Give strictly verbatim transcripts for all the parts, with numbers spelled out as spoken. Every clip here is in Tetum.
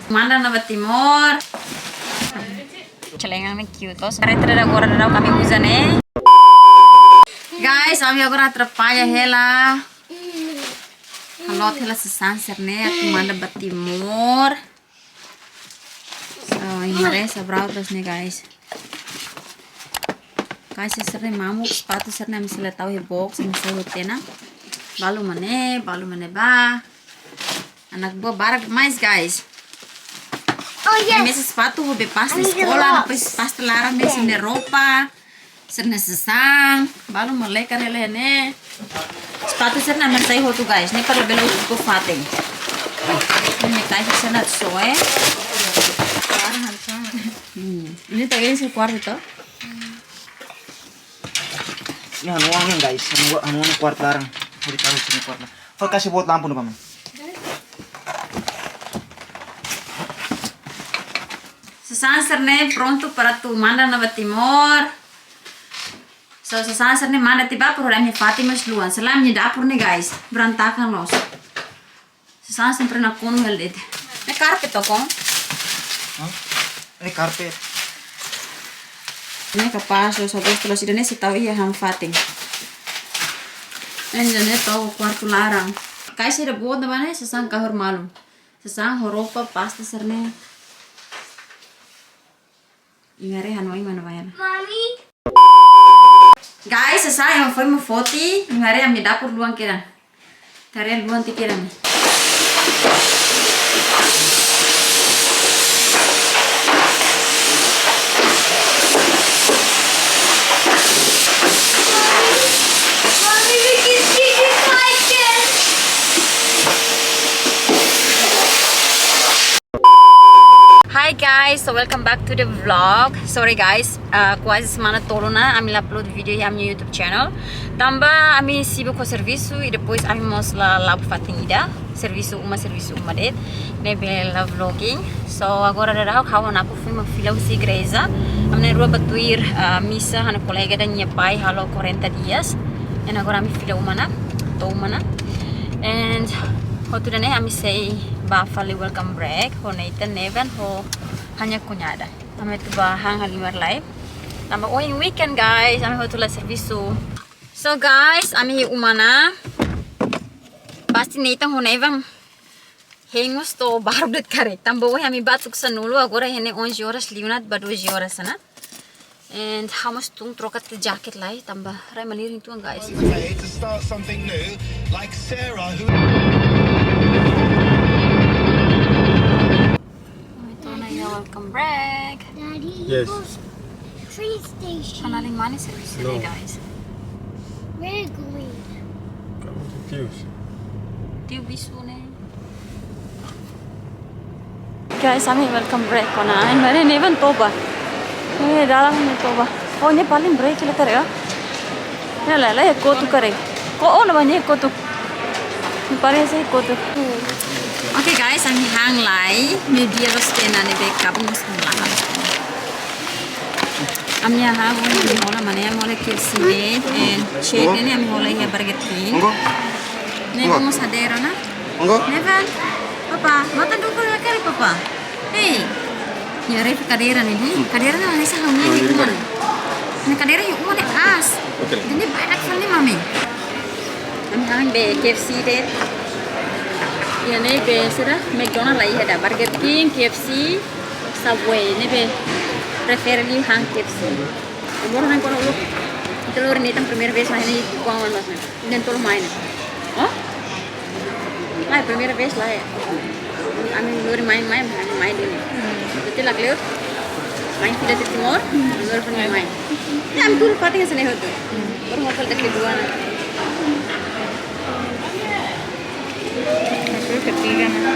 Manda ona ba Timor. Celengan ne'e cute loos. Kareta agora daudaun ami uza ne'e. Guys, ami agora atrapalla hela. Halo hela sasán sira-ne'e atu manda ba Timor. So, iha ne'e sabraut loos ne'e, guys. Kaixa sira-ne'e mamuk, sapatu sira-ne'e ami sei la tau iha box, ami sei hotu ona. Balu mak ne'e, balu mak ne'e ba. Anak buah barak demais, guys. Oh, yes. Ami sei sapatu ho be pasta eskola, depois pasta laran ne'e sei roupa. Sira-ne'e sasán, balu moleka lele ne'e. Sapatu sira-ne'e ami sei hotu, guys. Ne'e para bele uza ho fatin. Ne'e kaixa sira-ne'e soe. Hmm. Ne'e ta iha kuartu to? Ne'e ha'u-nia, guys. Ha'u-nia, ha'u-nia kuartu laran. Hodi tahu sini kuartu. Fal kasi buat lampu no kamu. Sasán sira-ne'e prontu para atu manda ona ba Timor. So, sasán sira-ne'e manda tiha ba, para ami fatin mós luan. Selain ami-nia dapur ne'e, guys, berantakan loos. Sasán sempre nakonu hela de'it. Ne'e karpet to, Kon? Hah? Ne'e karpet. Ne'e kapás loos, habis loos ida-ne'e sei tau iha ha'u-nia fatin. Ne'e ida-ne'e tau kuartu laran. Kaixa ida boot ne'ebá ne'e, sasán kahur malu. Sasán ho roupa, pasta sira-ne'e. Imi haree ha'u-nia oin mana bayar. Mami. Guys, sasán ema foin mak foti, imi haree ami-nia dapur luan kedan. Haree luan tiha kedan. Mami, bikin gigi kaget. Hi guys, so welcome back to the vlog. Sorry guys, uh, kuaze semana tolu ona ami la upload vídeo iha ami-nia YouTube channel. Tanba ami sibuk ho servisu i depois ami mós la la'o ba fatin ida. Servisu uma, servisu uma de'it. Ne'ebé la vlogging. So agora daudaun ha'u ho Napo foin mak fila husi igreja. Ami na'in-rua bá tuir, uh, misa ha'u-nia kolega ida nia pai halo quarenta dias. And agora ami fila uma ona, to'o uma ona. And hotu ida-ne'e ami sei bá fali welcome break ho Nathan, Nevan, ho ha'u-nia kuñada. Ami atu bá han halimar lai. Tanba ohin weekend guys, ami hotu la servisu. So guys, ami iha uma ona. Pasti Nathan ho Nevan hein mós to'o baruk de'it karik. Tanba ohin ami bá tuku sanulu, agora iha ne'e onze horas liu ona, bá doze horas ona. And ha'u mós tun troka tiha jaket lai, tanba rai malirin uitoan guys. Way to start something new, like Sarah, who Oi, tona ya, welcome back. Daddy, Yes. Train station. Paling manis servisu No. Guys. We're going. Kamu confused. Tiu bisu ne'e. Guys, ami welcome break ona. Ai, mare Nevan toba. Eh, dalam ne'e toba. Oh, ne'e paling break la tare ya. Ya la, la ya kotuk karik. Ko oh, la banyak kotuk. Ne'e paling sih kotuk. Okay guys, ami han lai. Media loos tiha ona ne'ebé kabun mós la. Ami-nia hahú ne'e ami hola mana ya, ami hola K F C de'it, and cheese ne'e ami hola iha Burger King. Monggo. Ne'e Monggo. Vamos hadeer ona. Monggo. Nevan, papa, matan dulu kali papa. Hei, ya ref kadeira ne'e, hei. Kadeira ne'e hanesan ha'u-nia Oh, ini iha uma ne'e. Ne'e kadeira iha uma ne'e aas. Oke. Ne'e barak fali ne'e mami. Ami han be K F C de'it. Iha ne'ebé sira McDonald la iha ida, Burger King, K F C, Subway, ne'ebé prefere liu han K F C. Umur han kono uluk. Ita lori Nathan primeira vez mai ne'e kuangan mas ne'e. Nathan tolu mai ne'e. Oh? Mai primeira vez la ya. Ami lori mai, mai, mai, mai dulu. Betul lah, Cleo. Mai fila tiha Timor, lori pun mai. Ya, ami tolu fatin hanesan ne'e hotu. Baru mau fila tiha dua ona. Aku ketiga na.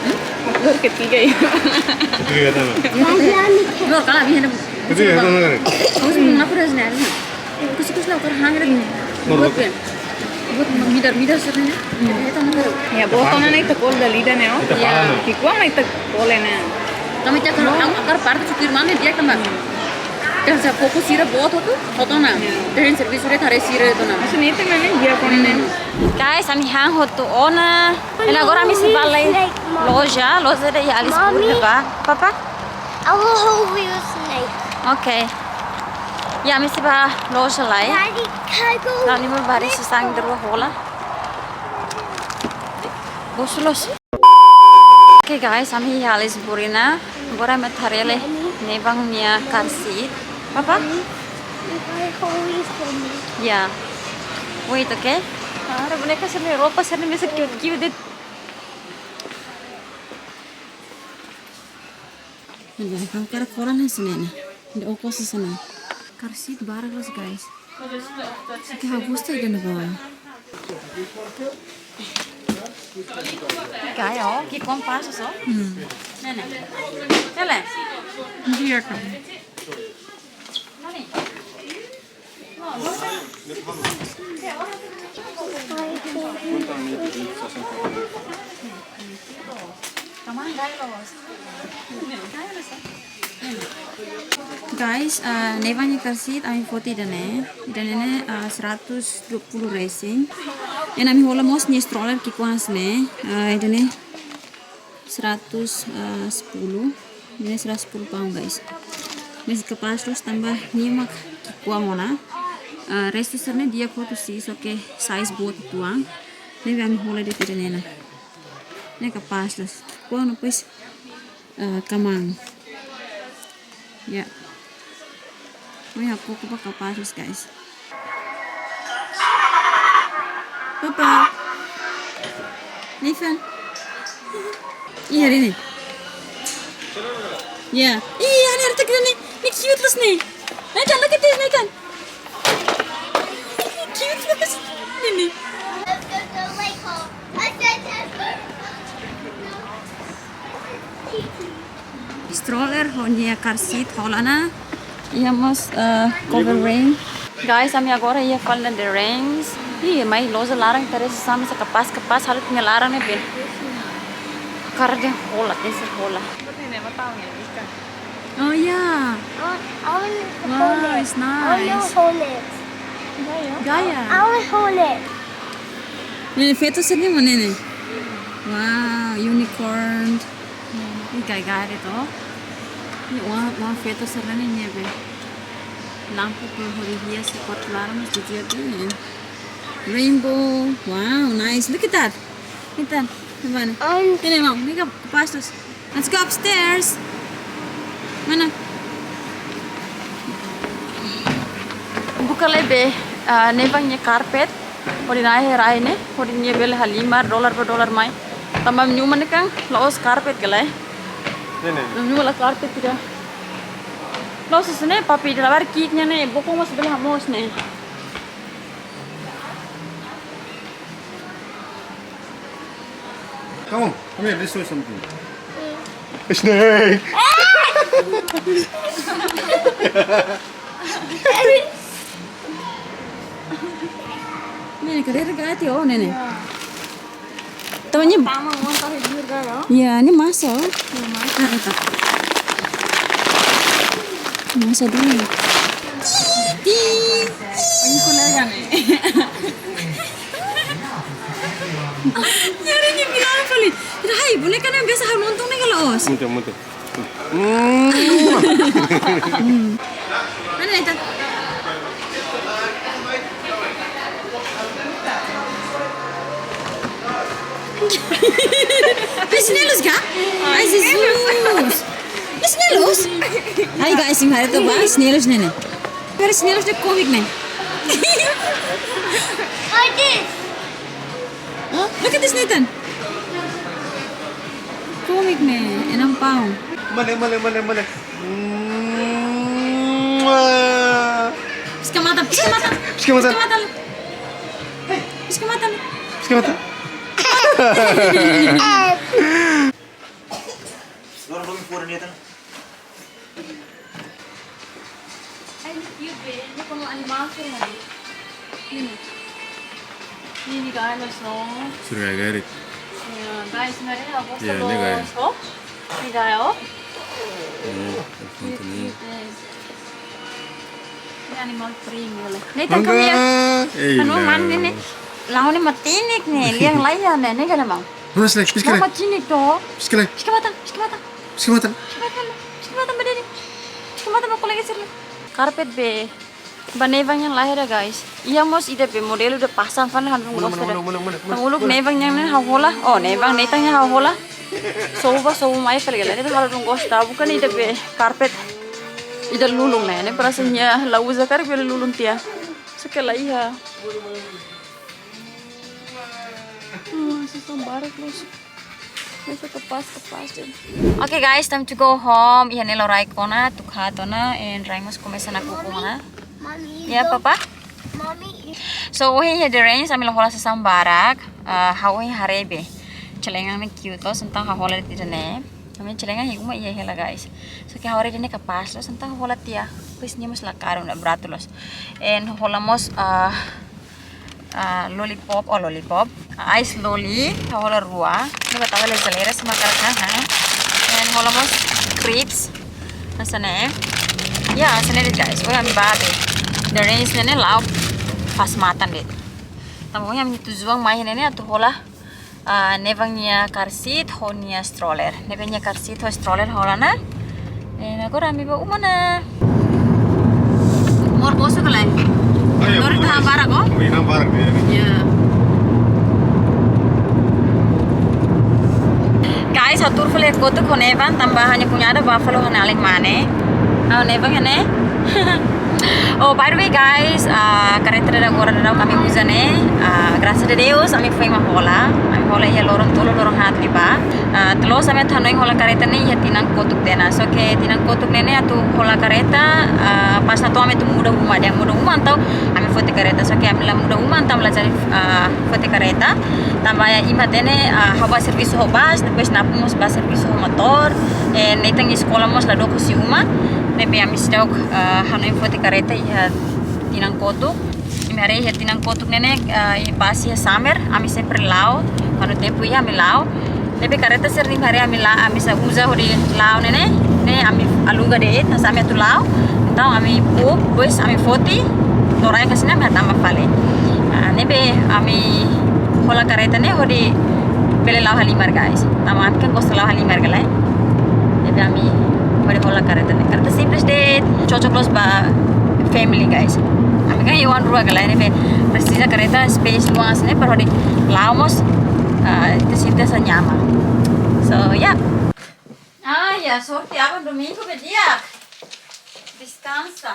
Hmm? Aku ketiga ya. Ketiga sama. Lori kala bihan. Ketiga sama kan? Aku sih ngapa dah sini? Kusi-kusi la ukar hangre. Buat kan? Buat midar-midar sira-ne'e. Ita na karo. Ya, buat ona ne'e ita kol dala ida ne'e, oh. Ita Ya. Pala ne'e. Kikuan ne'e ita kol ne'e. Kami cak kalau ang akar partu supir mami dia kan, Bang? Kan sa koko sira boot hotu, hotu ona. Terus servisu de'it haree sira hotu ona. Maksudnya itu mana dia kono. Hmm. Guys, ami han hotu ona. Entaun agora ami sei bá lai loja, loja ida iha Alice Burn ba. Papa? I will hold you snake. Okay. Ya, ami sei bá loja lai. Daddy, can I go? Entaun ami bá haree sasán ida rua hola. Bos los. Okay guys, ami iha Alice Burn ona. Agora ami atu haree lai Nevan nia car seat. Papa? Mommy, you can hold it for me. Yeah. Wait, okay? Para boneka sira-nia roupa sira-ne'e mesak cute-cute de'it. Entaun, ha'u hakarak hola hanesan ne'e. Entaun, oke hanesan ne'e. Car seat barak loos, guys. Só que ha'u gosta ida-ne'ebá. Kayak, oh, ki'ikoan pas, so? Hmm. Ne'e, ne'e. Cele. Dia kan. Guys, eh, Nevan nia car seat, ami foti ida-ne'e. Ida-ne'e, eh, seratus dua puluh resin. Entaun ami hola mós nia stroller ki'ikoan hanesan ne'e. Eh, ida-ne'e seratus, eh, sepuluh. Ida-ne'e seratus sepuluh pound, guys. Maibé kapás loos tanba nia mak ki'ikoan ona. Eh, restu sira-ne'e di'ak hotu sih, só que size boot uitoan. Ne'ebé ami hola de'it ida-ne'e ona. Ne'e kapás loos. Ki'ikoan ona, pois, eh, kmaan. Ya. Mai ha'u koko ba kapás loos, guys. Papa. Nevan. Ih, hari ini. Ya. Ih, hari, hari tak ini. Ini cute loos ne'e. Nevan, look at this, Nevan. Cute loos. Ini. Stroller ho nia car seat hola ona. Iha mós, eh, cover rain. Guys, ami agora iha fali ona The Range. Ih, mai loja laran ita haree sasán mesak kapás-kapás, halo ita-nia laran ne'ebé. Karga hola, tenke hola. Oh, ya. Oh, I will hold it. Wow, it's nice. I will hold it. Gaya. I will hold it. Ne'e feto sira-ne'e mana ne'e? Wow, unicorn. Ih, gaya-gaya de'it. Ih, oan, oan feto sira-ne'e ne'ebé. Lampu para hodi hias kuartu laran mós di'ak de'it. Rainbow. Wow, nice. Look at that. Nevan, mana? Um, ne'e, ne'e, mau. Ne'e kapás loos. Let's go upstairs. Mana? Buka lai be, ah, Nevan nia karpet. Hodi na'in iha rai ne'e, hodi nia bele halimar dolar ba dolar mai. Tanba nia uma ne'e kan la'ós karpet ka lae. Ne'e, ne'e. Nia uma la karpet ida. La'ós hanesan ne'e, papi, ida labarik ki'ik nian ne'e, bokon mós bele hamoos ne'e. Come on, come here, let's show you something. A snake! Ne'e, kadeira gati, oh, ne'e, ne'e. Tanba nia. Tama, mau tahu jujur gak ya? Ya, ne'e masa, oh. Ne'e masa. Ah, eta. Masa dulu. Ini kolega ne'e. Nyari ni bilang apa ni? Rai, boneka ne'e biasa hal montong ne'e kalau os. Mutu, mutu. Hmm. Mana itu? Chinelus ka? Ai, Jesus. Chinelus. Ai, guys, imi haree to'ok ba, chinelus ne'e ne'e. Haree chinelus ne'e komik ne'e. Like this. Huh? Look at this, Nathan. Komik ne'e, enam pound. Male, male, male, male. Mua. Pisca mata, pisca mata. Pisca mata. Pisca mata. Pisca mata. Pisca mata. Loro domi fora, Nathan. Ai, ne'e cute be, ne'e komo animál sira ne'e. Ne'e, ne'e. Ne'e, ne'e gaya loos no. Sira gaya. Ya, guys, ne'e gaya. Ya, ne'e gaya. Ne'e gaya, oh. Hmm, ne'e cute, eh. Animal free meal. Nathan, come here. Enggak. Eh, Anu, nah. Man, ne'e, ne'e. La'o ne'e matenek ne'e, lian laiha ne'e, ne'e kada mau. Mana sih, Lex? Mau Piskale. Matenek to. Piskale. Piska matan, piska matan. Piska matan. Piska matan, piska matan, ba Daddy. Piska matan, ba kolega sira. Karpet be. Ba Nevan nian laiha ida, guys. Iha mós ida be modelu ida pasang fali ha'u Mula, gosta mula, ida. Mula, mula, mula, mula. Tang uluk Nevan nian ne'e ha'u hola. Oh, Nevan Nathan nian ha'u hola. Sobu ba sobu mai fali gala. Ne'e ha'u gosta. Bukan ida be karpet. Ida lulun ne'e. Ne'e parese nia la uza karik be lulun tiha. Só ke laiha. Hmm, susah barak loos. Bisa kepas, kepas deh. Oke guys, time to go home. Iha ne'e la'o rai kona, tuku haat ona, and rai mós komesa nakukun ona. Mommy, Ya, don't Papa? Mommy, So, ohin iha The Range, ami la hola sasán barak. Ah, ha'u ohin haree be. Celengan ne'e cute loos, entaun ha'u hola de'it ida-ne'e. Ami celengan iha uma iha hela, guys. Só ke ha'u haree ida-ne'e kapás loos, entaun ha'u hola tiha. Pois nia mós la karu, la baratu loos. And hola mós, ah, ah, lollipop, oh, lollipop. Ah, ice lolly, ha'u hola rua. Ne'e ba tau hela jeleira, se mak hakarak, ha. And hola mós crepes. Hanesan ne'e. Ya, hanesan ne'e de'it, guys. Ohin ami bá be The Range ne'e ne'e la'o fase matan de'it. Tanba ohin ami tujuan mai ne'e ne'e atu hola, ah, Nevan nia car seat ho nia stroller. Nevan nia car seat ho stroller hola ona. And agora ami bá uma ona. Mós bosu ka lae? Ai, Lori mós. Tahan barak, oh? Ui, tahan barak, ya. Ya. Guys, ha'u tuur fali kotuk ho Nevan, tanba ha'u-nia kuñada bá fali ho ha'u-nia alin mane. Ha'u Nevan ne'e. Oh, by the way, guys, ah, kareta daudaun agora daudaun ami uza ne'e. Ah, graças a Deus, ami foin mak hola. Ami hola iha loron tolu, loron haat liubá. Ah, tuir loos ami atu hanoin hola kareta ne'e iha tinan kotuk tiha ona. Só ke tinan kotuk ne'e ne'e atu hola kareta, ah, pas natoon ami atu muda uma, dehan muda uma entaun ami foti kareta. Só ke ami la muda uma, entaun la jadi, ah, foti kareta. Tanba iha imi hatene, ah, ha'u bá servisu ho bus, depois Napo mós bá servisu ho motór. Eh, Nathan eskola mós la dook husi uma. Ne'ebé ami seidauk, ah, hanoin foti kareta iha tinan kotuk. Imi haree iha tinan kotuk ne'e ne'e, ah, iha base iha summer, ami sempre la'o, kuandu tempu iha ami la'o. Ne'ebé kareta sira ne'e imi haree ami la, ami sei uza hodi la'o ne'e ne'e, ne'e ami aluga de'it, hanesan ami atu la'o. Entaun ami book, depois ami foti, to'o rai ka sini ami hatama fali. Ah, ne'ebé ami hola kareta ne'e hodi bele la'o halimar, guys. Tanba ami kan gosta la'o halimar ka lae. Ne'ebé ami hodi hola kareta ne'e. Kareta simples de'it, cocok loos ba family, guys. Ami kan iha oan rua ka lae, ne'ebé presiza kareta space luas ne'e para hodi la'o mós, ah, ita sente hanesan nyaman. So, ya. Ah, ya, sorte abang domingu be di'ak. Deskansa.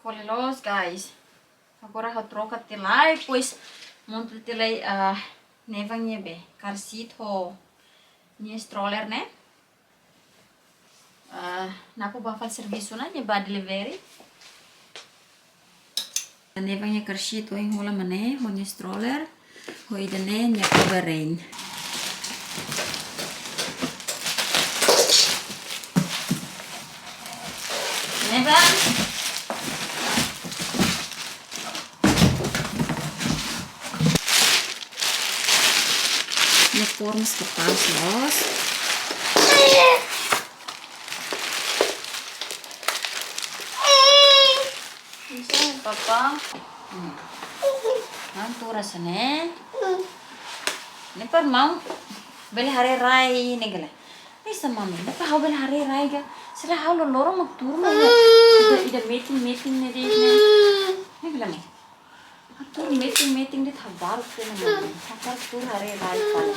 Kole loos, guys. Agora ha'u troka tiha lai, depois monta tiha lai, ah, Nevan nia be car seat ho nia stroller ne'e. Ah, Napo bá fali servisu ona, nia bá delivery. Nevan nia car seat ohin hola mak ne'e, ho nia stroller, ho ida-ne'e nia cover rain. Nevan. Nia kór mós kapás loos. Bisa, Papa. Hmm. Maun tuur hanesan ne'e. Ne'e para maun bele haree rai ne'e ka lae. Bisa, Mami. Ne'e para ha'u bele haree rai ka. Sira ha'u loroloron mak tuur mak ne'e. Ida, ida meeting, meeting ne'e de'it ne'e. Ne'e ka lae, Mami. Ha'u tuur meeting, meeting de'it ha'u baru ke ne'e, Mami. Ha'u hakarak tuur haree rai fali.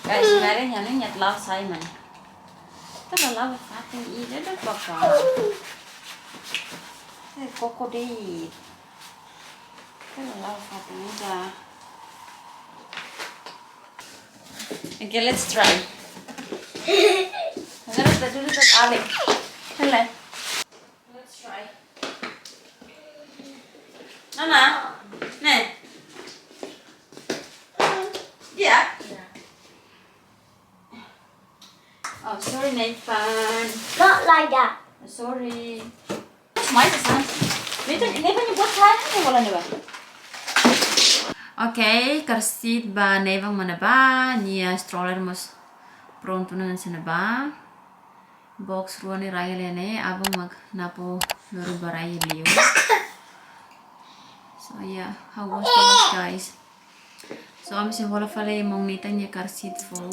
Guys, haree ne'e nia la'o sai, Mami. Ita la la'o fatin ida de'it, Papa. Eh, koko de'it. Ita la la'o fatin ida. Okay, let's try. Agora ita dulu tok alin. Hele. Let's try. Nana, ne'e. Di'ak? Oh, sorry, Nathan. Not like that. Sorry. Mais esa. Neva, Neva nia buat sa'e ne'e hola ne'ebá. Ok, car seat ba Neva mak ne'ebá, nia stroller mós prontu ona hanesan ne'ebá. Box rua ne'e rai hela iha ne'e, aban mak Napo lori ba rai liu. So yeah, ha'u gosta loos guys. So ami sei hola fali maun Nathan nia car seat foun.